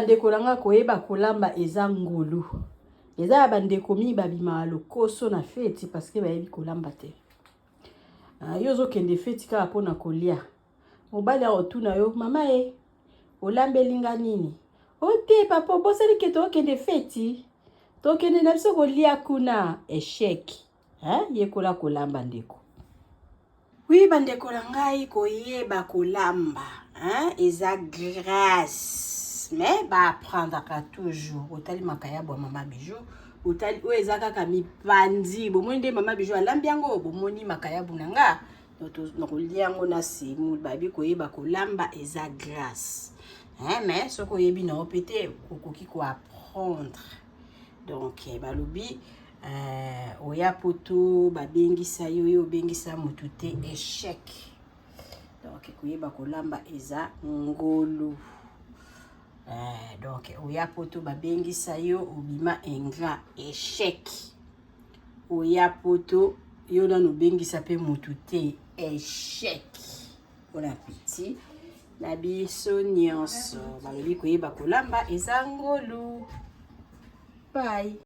Bandeko na nga, koyeba kolamba eza ngolu. Eza ya bandeko mingi babimaka lokoso na feti parce que bayebi kolamba te. Ah, yo ozokende feti kaka mpona kolia. Mobali akotuna yo, mama e, olambeli nga nini? O te papa, obosani ke tokende feti, tokende na biso kolia kuna. Échec. Hein? Yekola kolamba, ndeko. Oui, bandeko na ngai, koyeba kolamba, hein? Eza grâce, mais baapprendaka toujours. Otali makayabo ya Mama Bijou, otali oyo eza kaka mipandi. Bomoni nde Mama Bijou alambi yango, bomoni makayabu na nga nakolia yango na semoule. Babi koyeba kolamba eza grâce, hein? Mais soki oyebi na yo mpe te, okoki koapprendre. Donc balobi oya poto, babengisa yo, yo obengisa motu te, échec. Donc koyeba kolamba eza ngolu. Donc oya poto, babengisa yo, obima ingrat, échec. Oya poto, yo nano obengisa mpe motu te, échec. Bon appétit na biso nyonso. Balobi koyeba kolamba eza ngolu. Bye.